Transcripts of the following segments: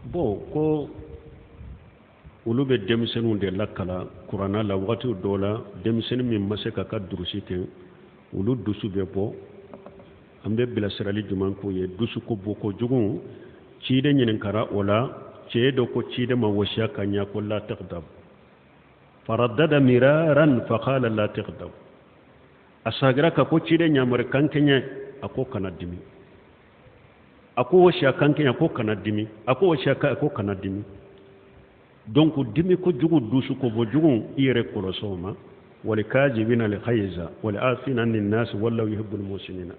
Bon, ko olu bɛ denmisɛnninw de lakalan kuranna la. Wagati dɔw la, denmisɛnnin min ma se k'a ka durusi kɛ, olu dusu bɛ bɔ. An bɛ bilasirali jumɛn k'u ye? Dusu ko bɔ kojugu, ciden ɲininkara o la. Cɛ dɔ ko ciden ma wasiya ka ɲɛ ko la tagdab, faraddada miraran faqala la tagdab. A sagira ka ko ciden yamari kan kɛɲɛ, a ko kana dimi. A ko wasiya kan kɛɲɛ, ko kana dimi. A ko wasiya kan, ko kana dimi. Donc dimi kojugu, dusu ko bɔ jugu, i yɛrɛ kɔlɔsi o ma. Wal kazimina al ghayza wal afina anin nas wallahu yuhibbul muhsinina.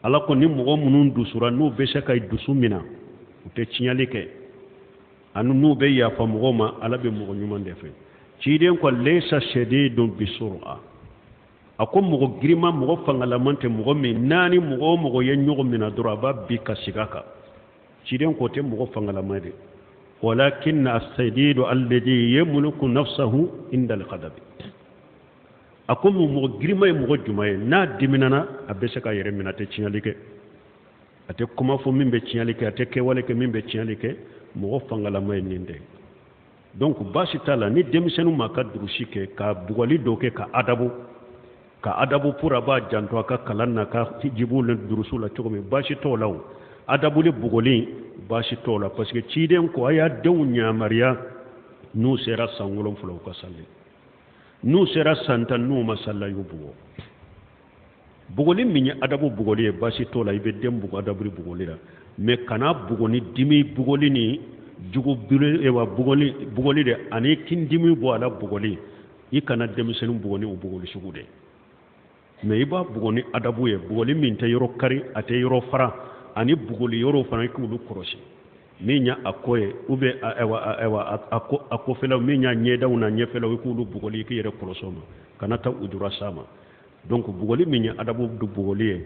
Ala ko ni mɔgɔ minnu dusura, n'u bɛ se ka dusu mina, u tɛ tiɲɛli kɛ, ani n'u bɛ yafa mɔgɔw ma, Ala bɛ mɔgɔ ɲuman de fɛ. Ciden ko laysa shadidun bisur'a. A ko mɔgɔ girinma, mɔgɔ fangalaman tɛ mɔgɔ min n'a ni mɔgɔ o mɔgɔ ye ɲɔgɔn minɛ dɔrɔn, a b'a bi ka sigi a kan. Ciden ko tɛ mɔgɔ fangalama de, walakin asadidu alladhi yamliku nafsahu inda alghadabi. A ko mɔgɔ girinma ye mɔgɔ jumɛn ye? N'a diminana, a bɛ se k'a yɛrɛ minɛ, a tɛ tiɲɛli kɛ, a tɛ kuma fɔ min bɛ tiɲɛli kɛ, a tɛ kɛwale kɛ min bɛ tiɲɛli kɛ. Mɔgɔ fangalama ye nin de. Donc baasi t'a la ni denmisɛnninw ma ka durusi kɛ, ka bugɔli dɔ kɛ, ka adabu pour a b'a janto a ka kalan na, ka jibuw ni durusiw la cogo min, baasi t'o la. O adabuli bugɔli, baasi t'o la, parce que ciden ko a y'a denw yamaruya, n'u sera san 7, u ka sali. N'u sera san 10, n'u ma sali, y'u bugɔ. Bugɔli min ye adabu bugɔli ye, baasi t'o la. I bɛ den bugɔ adabuli bugɔli la, mais kana bugɔ ni dimi bugɔli ni jugu wa bugɔli bugɔli de, ani kin dimi bɔ a la bugɔli. I kana denmisɛnnin bugɔ ni o bugɔli sugu de, mais i b'a bugɔ ni adabu ye, bugɔli min tɛ yɔrɔ kari, a tɛ yɔrɔ fara, ani bugɔli yɔrɔ fana, i k'olu kɔlɔsi, min y'a a kɔ ye ou bien ayiwa a kɔfɛlaw, min y'a ɲɛdaw n'a ɲɛfɛlaw, i k'olu bugɔli, i k'i yɛrɛ kɔlɔsi o ma, kana taa ujura s'a ma. Donc bugɔli min ye adabu bugɔli ye,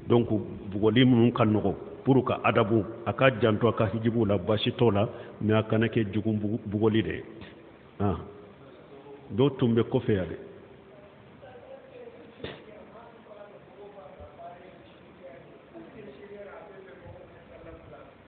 donc bugɔli minnu ka nɔgɔ pour ka adabu, a ka janto a ka hijibuw la, baasi t'o la, mais a kana kɛ jugu bugɔli de ye. Ah, dɔw tun bɛ kɔfɛ yan dɛ.